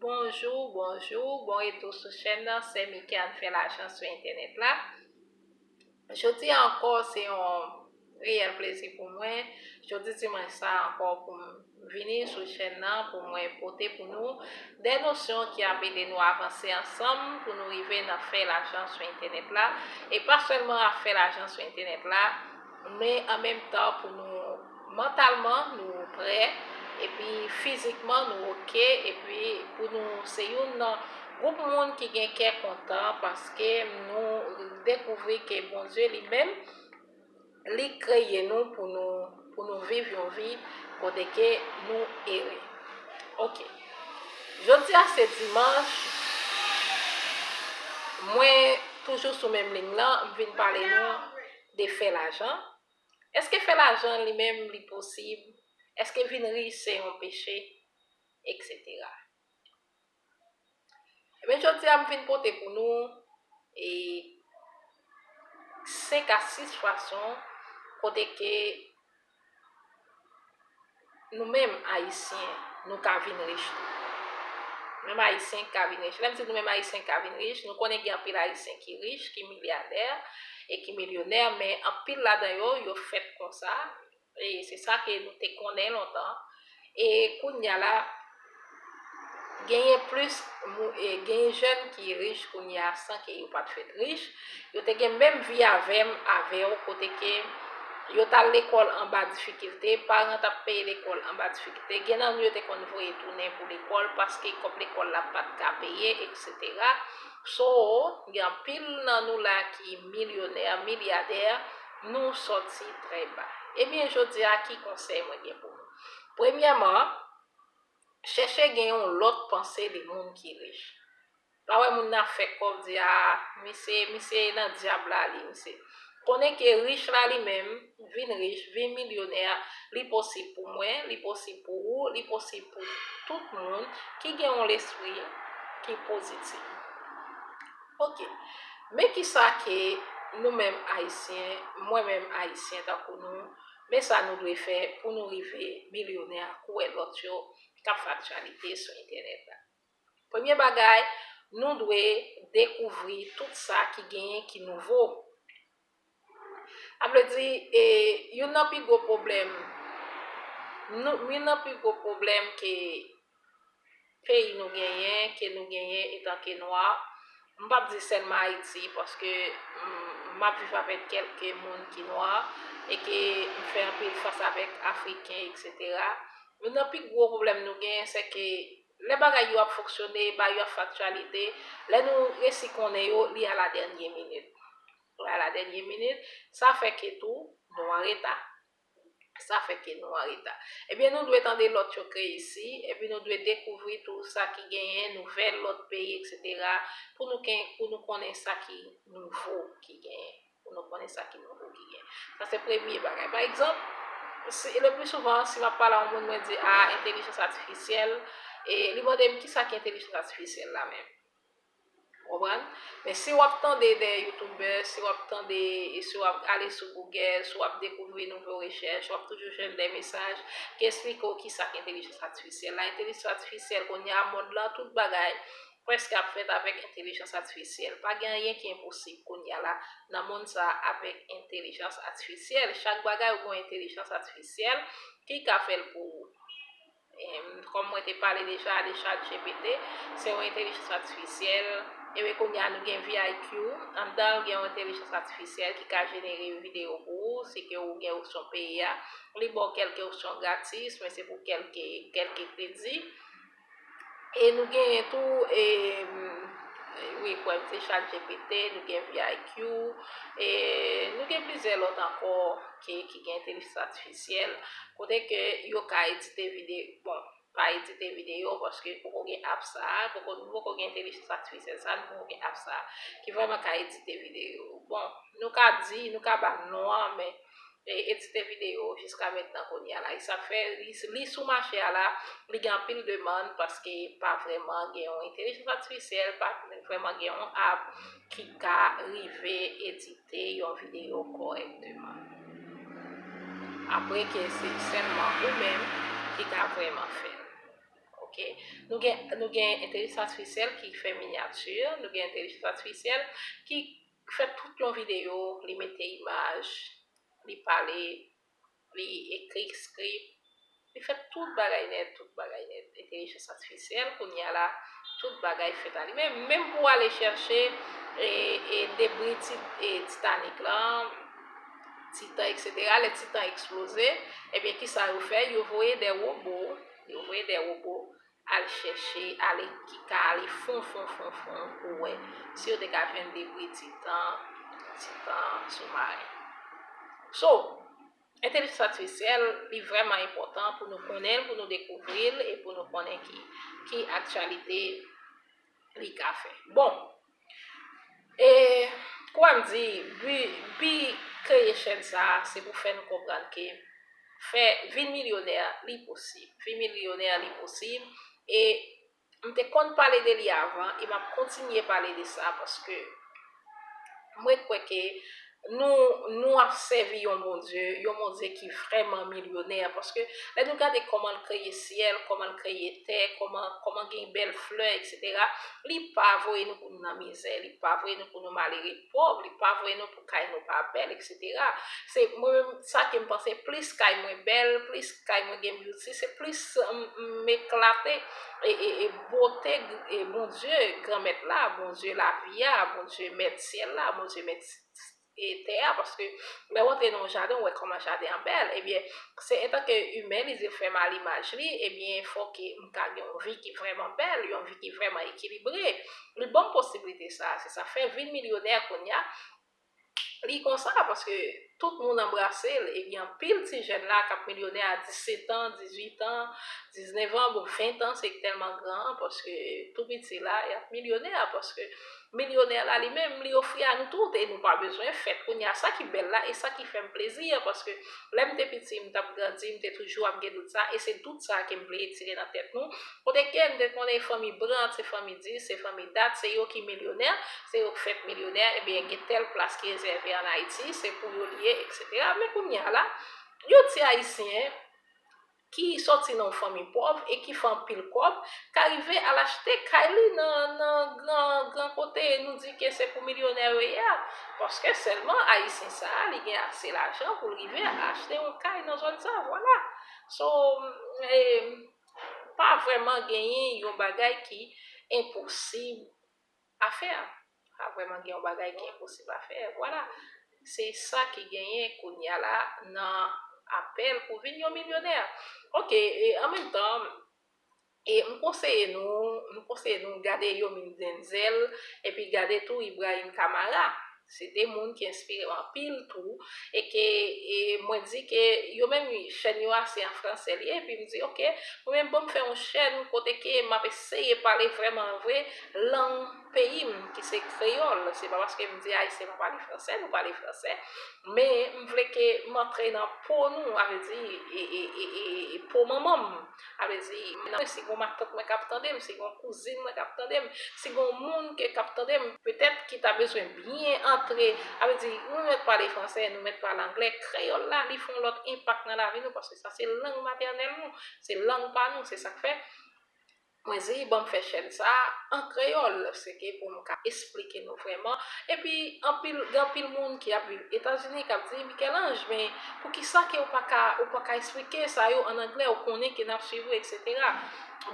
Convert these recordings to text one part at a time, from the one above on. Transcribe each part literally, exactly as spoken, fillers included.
Bonjou, bonjou, bon retou sou chèn nan, sè Mika fè lajan sou entènèt la. Jodi a ankò, se yon reyèl plezi pou mwen. Jodi dimanch sa ankò pou m vini sou chèn nan, pou mwen pote pou nou de nosyon ki ap ede nou avanse ansanm, pou nou rive nan fè lajan sou entènèt la. E pa sèlman ap fè lajan sou entènèt la, men an menm tan pou nou mantalman nou prè, epi fizikman nou oke, epi pou nou se youn nan gwoup moun ki gen kè kontan, paske nou dekouvri ke Bondye li menm, li kreye nou pou nou, pou nou viv yon vi kote ke nou ere. Oke. Jodi a se dimanch. Mwen toujou sou menm liy lan, m vin pale nou de fè lajan. Èske fè lajan li menm li posib? Èske vin rich se yon peche? Etsetera. Ebyen, jodi a m vin pote pou nou e senk a sis fason kote ke nou menm Ayisyen, nou ka vin rich tou. Menm Ayisyen ka vin rich. Lè m di nou menm Ayisyen ka vin rich, nou konnen gen anpil Ayisyen ki rich, ki milyadè e ki milyonè, men anpil ladan yo, yo fèt konsa. E se sa ke nou te konnen lontan. E kounye a la, genyen plis, mou- e genyen jèn ki rich kounye a san ke yo pa t fèt rich. Yo te gen menm vi avè m, avè w, kote ke yo t al lekòl anba difikilte, paran t ap peye lekòl anba difikilte. Gen nan nou yo te konn voye tounen pou lekòl paske kòb lekòl la pa t ka peye, etsetera. So, gen anpil nan nou la ki milyonè, milyadè, nou sòti trè ba. Ebyen, jodi a, ki konsèy mwen gen pou nou? Premyèman, chèche gen yon lòt panse de moun ki rich. Pa wè moun nan ap fè kòb, di, "A, misye, misye nan dyab la, li, misye." Konnen ke rich la li menm, vin rich, vin milyonè, li posib pou mwen, li posib pou ou, li posib pou tout moun ki gen yon lespri ki pozitif. Oke. Men kisa ke nou menm Ayisyen, mwen menm Ayisyen tankou nou, men sa nou dwe fè pou nou rive milyonè, kou wè lòt yo k ap fè aktyalite sou entènèt la. Premye bagay, nou dwe dekouvri tout sa ki genyen ki nouvo. Sa vle di, e, youn nan pi gwo pwoblèm, nou, youn nan pi gwo pwoblèm ke peyi nou genyen, ke nou genyen etanke nwa, m p ap di sèlman Ayiti, paske m, m ap viv avèk kèlke moun ki nwa, e ke m fè anpil fas avèk Afriken, etsetera. Youn nan pi gwo pwoblèm nou genyen, se ke lè bagay yo ap fonksyone, bagay yo ap fè aktyalite, lè nou resi konnen yo, li a la dènye minit. Li a la dènye minit, sa fè ke tou, nou an reta. Sa fè ke nou an reta. Ebyen, nou dwe tande lòt yo k reyisi, epi nou dwe dekouvri tou sa ki genyen, nouvèl lòt peyi, etsetera, pou nou ken-, pou nou konnen sa ki nouvo ki genyen. Pou nou konnen sa ki nouvo ki gen. Sa se premye bagay. Pa egzanp, si, le pli souvan, si m ap pale a yon moun, mwen di, "A, entelijans atifisyèl," e li mande m, "Kisa ki entelijans atifisyèl la menm?" Ou konprann? Men si w ap tande de youtubè, si w ap tande, e si w ap ale sou Google, si w ap dekouvri nouvo rechèch, w ap toujou jwenn de mesaj ki eksplike w kisa ki entelijans atifisyèl la. Entelijans atifisyèl, kounye a, mond lan, tout bagay prèske ap fèt avèk entelijans atifisyèl. Pa gen anyen ki enposib kounye a la nan mond sa a avèk entelijans atifisyèl. Chak bagay ou gen yon entelijans atifisyèl ki ka fè l pou ou. Em, kòm mwen te pale deja de ChatGPT, se yon entelijans atifisyèl. Epi kounye a nou gen V I Q, anndan l gen yon entelijans atifisyèl ki ka jenere videyo pou ou, si ke ou gen opsyon peye a. Li ba w kèlke opsyon gratis, men se pou kèlke, kèlke kredi. E nou genyen tou, e, wi, kwè m se ChatGPT, nou gen V I Q, e nou gen plizyè lòt ankò ki, ki gen entelijans atifisyèl, kote ke yo ka edite vide-, bon, pa edite videyo, paske poko gen app sa a, poko, nou poko gen entelijans atifisyèl sa a, nou poko gen app sa a, ki vrèman ka edite videyo. Bon, nou ka di, nou ka ba non an, men e, edite videyo jiska mentnan kounye a la. E sa k fè li, li sou mache a la, li gen anpil demann paske pa vrèman gen yon entelijans atifisyèl, pa vrèman gen yon app ki ka rive edite yon videyo kòrèkteman. Apre ke se sèlman ou menm ki ka vrèman fè l. Oke? Nou gen, nou gen entèlijans atifisyèl ki fè minyati, nou gen entèlijans atifisyèl ki fè tout yon videyo, li mete imaj, li pale, li ekri skrip, li fè tout bagay nèt, tout bagay nèt. Entèlijans atifisyèl, kounye a la, tout bagay fèt a li menm. Menm pou ale chèche e, e debri ti, e Titanic lan, Titan, et cetera, lè Titan eksploze, ebyen, kisa yo fè? Yo voye de wobo, yo voye de wobo al chèche, ale, ki ka ale fon, fon, fon, fon, pou wè si yo te ka jwenn debri Titan, Titan soumaren. So, entèlijans atifisyèl, li vrèman enpòtan pou nou konnen l, pou nou dekouvri l, e pou nou konnen ki, ki aktyalite li ka fè. Bon, e, kòm m di, bi, bi kreye chèn sa a, se pou fè nou konprann ke fè, vin milyonè, li posib. Vin milyonè, li posib. E m te konn pale de li avan, e m ap kontinye pale de sa, paske mwen kwè ke nou, nou ap sèvi yon Bondye, yon Bondye ki vrèman milyonè, paske lè nou gade kòman l kreye syèl, kòman l kreye tè, kòman, kòman gen bèl flè, et cetera, li pa voye nou pou nou nan mizè, li pa voye nou pou nou malere, pòv, li pa voye nou pou kay nou pa bèl, et cetera. Se mwen menm, sa ke m panse, plis kay mwen bèl, plis kay mwen gen beauty, se plis m, m eklate e, e, e bote e Bondye, Granmèt la, Bondye lavi a, Bondye mèt syèl la, Bondye mèt e tè a, paske lè w antre nan yon jaden, w wè kòman jaden an bèl. Ebyen, se antanke imen, li di l fè m a limaj li, ebyen, fò ke m ka gen yon vi ki vrèman bèl, yon vi ki vrèman ekilibre. Li ban m posiblite sa, se sa fè vin milyonè kounye a, li konsa, paske tout moun anbrase l, e gen anpil ti jèn la k ap milyonè a disèt an, dizuit an, diznèf an, bon, ven an, se tèlman gran, paske tou piti la, y ap milyonè, paske milyonè la li menm, li ofri a nou tout, e nou pa bezwen fèt. Kounye a, sa ki bèl la, e sa ki fè m plezi, paske lè m te piti, m t ap grandi, m te toujou ap gen dout sa, e se dout sa ke m vle retire nan tèt nou. Kote ke m te konnen fanmi Brant, se fanmi Dis, se fanmi Dat, se yo ki milyonè, se yo k fèt milyonè, ebyen, gen tèl plas ki rezève ann Ayiti, se pou yo li ye, et cetera. Men kounye a la, yon ti Ayisyen ki sòti nan yon fanmi pòv e ki fè anpil kòb, ka rive al achte kay li nan, nan gran, gran kote, nou di ke se pou milyonè yo ye a. Paske sèlman Ayisyen sa a, li gen ase lajan pou l rive achte yon kay nan zòn sa, vwala. So, e, pa vrèman genyen yon bagay ki enposib a fè. Pa vrèman gen yon bagay ki enposib a fè. Vwala. Se sa ki genyen kounye a la nan apèl pou vin yon milyonè. Oke, e an menm tan, e m konseye nou, m konseye nou gade Yomin Denzel, epi gade tou Ibrahim Kamara. Se de moun ki enspire m anpil tou, e ke, e mwen di ke yo menm, chèn yo a se an fransè li ye, epi m di, oke, mwen menm, ban m fè yon chèn kote ke m ap eseye pale vrèman vre lang peyi m, ki se kreyòl. Se pa paske m di Ayisyen pa pale fransè, nou pale fransè, men m vle ke m antre nan po nou, a vle di, e, e, e, e, e po manman m. A vle di, si gon matant mwen k ap tande m, si gon kouzin mwen k ap tande m, si gon moun ke k ap tande m, petèt ki ta bezwen byen antre, a vle di, nou mèt pale fransè, nou mèt pale anglè, kreyòl la, li fè yon lòt enpak nan lavi nou, paske sa se lang matènèl nou, se lang pa nou, se sa k fè mwen di, ban m fè chèn sa a an kreyòl, se ke pou m ka esplike nou vrèman. Epi, anpil, gen anpil moun ki ap viv Etazini k ap di, Michel-Ange, men poukisa ke ou pa ka, ou pa ka esplike sa yo an anglè, ou konnen ke n ap swiv ou, et cetera.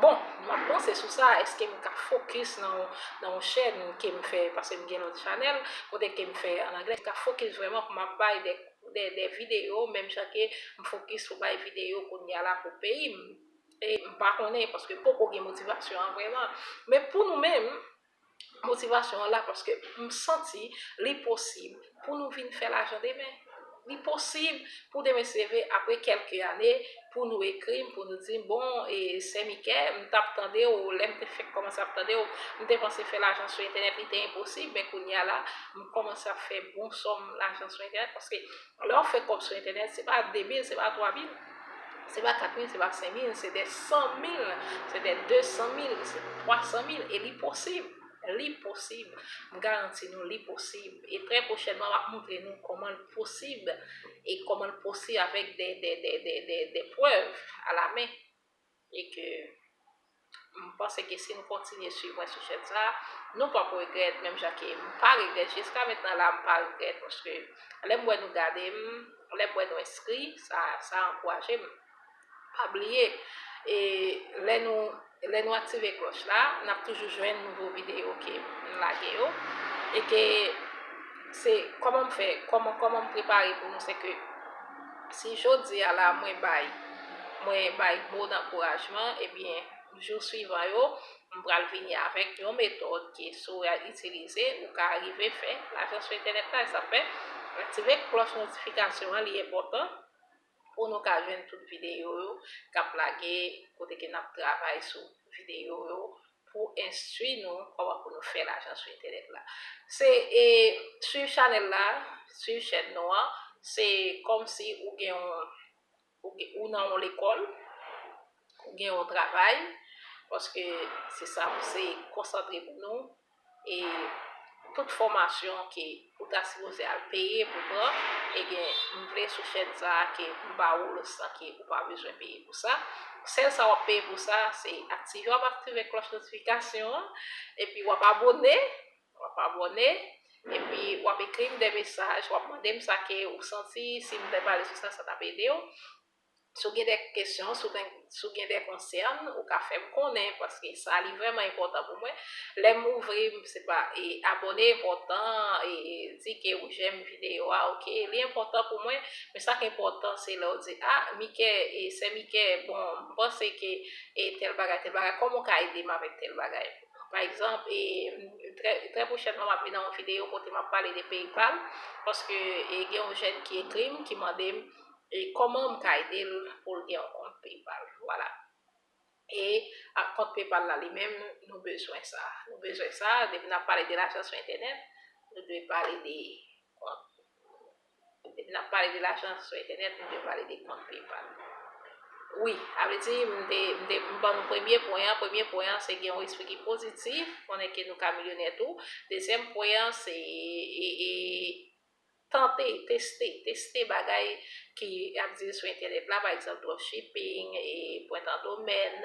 Bon, m ap panse sou sa, èske m ka fokis nan, nan yon chèn ke m fè, paske m gen lòt chanèl, kote ke m fè an anglè, m ka fokis vrèman pou m ap bay de, de, de videyo, menm jan ke m fokis pou bay videyo kounye a la pou peyi m. E m pa konnen, paske m poko gen motivasyon an vrèman. Men pou nou menm, motivasyon an la, paske m santi li posib pou nou vin fè lajan demen. Li posib pou demen se leve apre kèlke ane, pou nou ekri m, pou nou di m, bon, e, Sè Mikè, m t ap tande w, lè m te fèk kòmanse ap tande w, m te panse fè lajan sou entènèt, li te enposib, men kounye a la, m kòmanse ap fè bon sòm lajan sou entènèt, paske lè w ap fè kòb sou entènèt, se pa de mil, se pa twa mil, se pa kat mil, se pa senk mil, se de san mil, se de de san mil, se de twa san mil, e li posib. Li posib. M garanti nou, li posib. E trè pwochènman, m ap montre nou kòman l posib. E kòman l posib avèk de, de, de, de, de, de prèv a la men. E ke M panse ke si nou kontinye swiv mwen sou chèn sa, nou p ap regrèt, menm jan ke m pa regrèt jiska mentnan la, m pa regrèt, paske lè m wè nou gade m, lè m wè nou enskri, sa, sa ankouraje m. Pa bliye, e lè nou, lè nou aktive klòch la, n ap toujou jwenn nouvo videyo ke m lage yo. E ke se kòman m fè, kòman, kòman m prepare pou nou, se ke si jodi a la mwen bay, mwen bay mo d'ankourajman, ebyen, jou swivan yo, m pral vini avèk yon metòd ke si w itilize, ou ka rive fè lajan sou entènèt la. E sa fè, aktive klòch notifikasyon an, li enpòtan pou nou ka jwenn tout videyo yo k ap lage, kote ke n ap travay sou videyo yo pou enstwi nou kòman pou nou fè lajan sou entènèt la. Se, e, swiv chanèl la, swiv chèn nou an, se kòmsi ou gen yon, ou gen, ou nan yon lekòl, ou gen yon travay, paske se sa, se konsantre pou nou, e tout fòmasyon ke ou ta sipoze al peye pou pran, ebyen, m vle sou chèn sa a ke m ba ou l san ke ou pa bezwen peye pou sa. Sèl sa w ap peye pou sa, se aktive, w ap aktive klòch notifikasyon an, epi w ap abòne, w ap abòne, epi w ap ekri m de mesaj, w ap mande m sa ke ou santi, si m te pale sou sa, sa t ap ede w. Si w gen de kesyon, si w gen, si w gen de konsèn, ou ka fè m konnen, paske sa li vrèman enpòtan pou mwen. Lè m ouvri, m, se pa, e, abòne enpòtan, e, di ke ou jèm videyo a, oke, li enpòtan pou mwen, men sa k enpòtan, se lè w di, a, Mickaël, e, sè Mickaël, bon, m panse ke, e, tèl bagay, tèl bagay, kòman w ka ede m avèk tèl bagay? Pa egzanp, e, trè, trè pwochènman, m ap vin nan yon videyo kote m ap pale de PayPal, paske, e, gen yon jèn ki ekri m, ki mande m, e kòman m ka ede l pou l gen yon kont PayPal. Vwala. E ak kont PayPal la li menm, nou bezwen sa. Nou bezwen sa. Depi n ap pale de lajan sou entènèt, nou dwe pale de kont. Depi n ap pale de lajan sou entènèt, nou dwe pale de kont PayPal. Wi, sa vle di, m te, m te, m ban nou premye pwen an. Premye pwen an, se gen yon espri ki pozitif, konnen ke nou ka milyonè tou. Dezyèm pwen an, se, e, e, tante, teste, teste bagay ki ap di sou entènèt la, pa egzanp, dropshipping, e, pwent an domèn.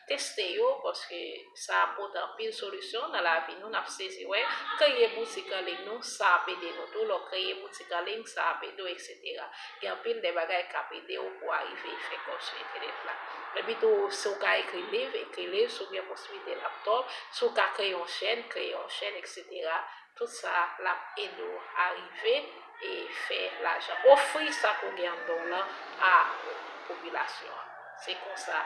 Teste yo, paske sa ap pote anpil solisyon nan lavi nou, n ap sezi wè, kreye boutik an liy nou, sa ap ede nou tou, lè w kreye boutik an liy, sa ap ede w, etsetera. Gen anpil de bagay k ap ede w pou w arive fè kòb sou entènèt la. Epi tou, si w ka ekri liv, ekri liv, si w gen posiblite laptop, si w ka kreye yon chèn, kreye yon chèn, etsetera. Tout sa l ap ede w arive e fè lajan. Ofri sa k ou gen anndan w lan a popilasyon an. Se konsa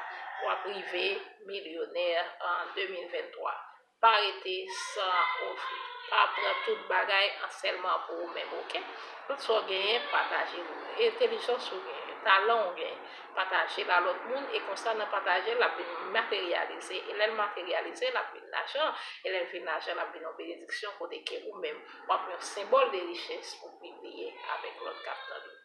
w ap rive milyonè an de mil venntwa. Pa rete san ofri. Pa pran tout bagay an sèlman pou ou menm, oke? Tout sa w genyen, pataje l. Entèlijans ou genyen, talan w genyen, pataje l a lòt moun, e konsa nan pataje l, l ap vin materyalize. E lè l materyalize, l ap vin lajan. E lè l vin lajan, l ap vin yon benediksyon kote ke ou menm, w ap yon senbòl de richès pou pibliye avèk lòt k ap tande.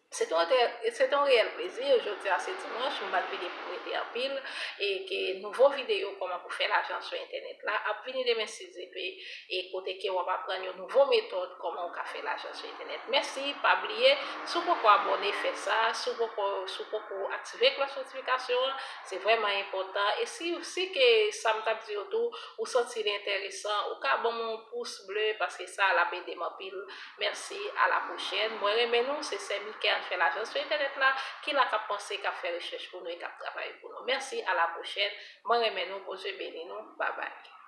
Se te yon, se te yon reyèl plezi. Jodi a se dimanch, m pa t vini pou rete anpil, e ke nouvo videyo kòman pou fè lajan sou entènèt la ap vini demen si Dye vle, e kote ke w ap aprann yon nouvo metòd kòman w ka fè lajan sou entènèt. Mèsi, pa bliye, si w poko abòne, fè sa, si w poko, si w poko aktive klòch notifikasyon an, se vrèman enpòtan. E si, si ke sa m t ap di yo tou, ou santi li enteresan, ou ka ban m yon pous ble, paske sa l ap ede m anpil. Mèsi, a la pwochèn. Mwen renmen nou, se sè Mickaël fè lajan sou entènèt la, ki la k ap panse, k ap fè rechèch pou nou e k ap travay pou nou. Mèsi, a la pwochèn. Mwen renmen nou, Bondye beni nou. Babay.